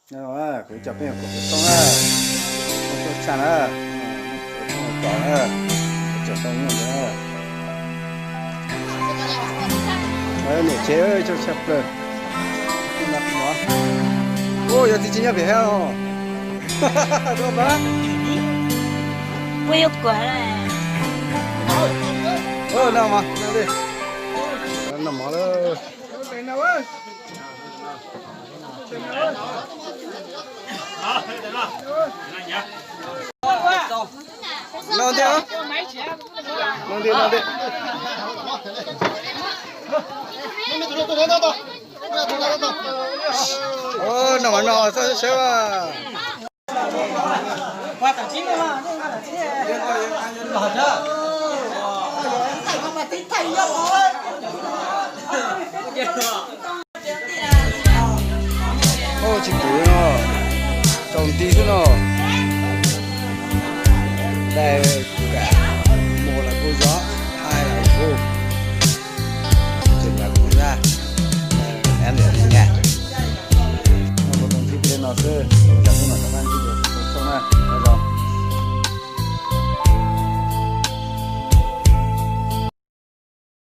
Kuv cov phooj ywg kuv txhob na, txhob tshaj na, txhob tov na, txhob tau nyuaj na. Niam tsev tshaj plaws. Ua yog tsis nyob pem hab os. Noj mov, noj mov lawm. Noj ntej, noj ntej, noj ntej. Noj mov no txhob sawv. Tsis pum no, tsaus nti xwb no. Daim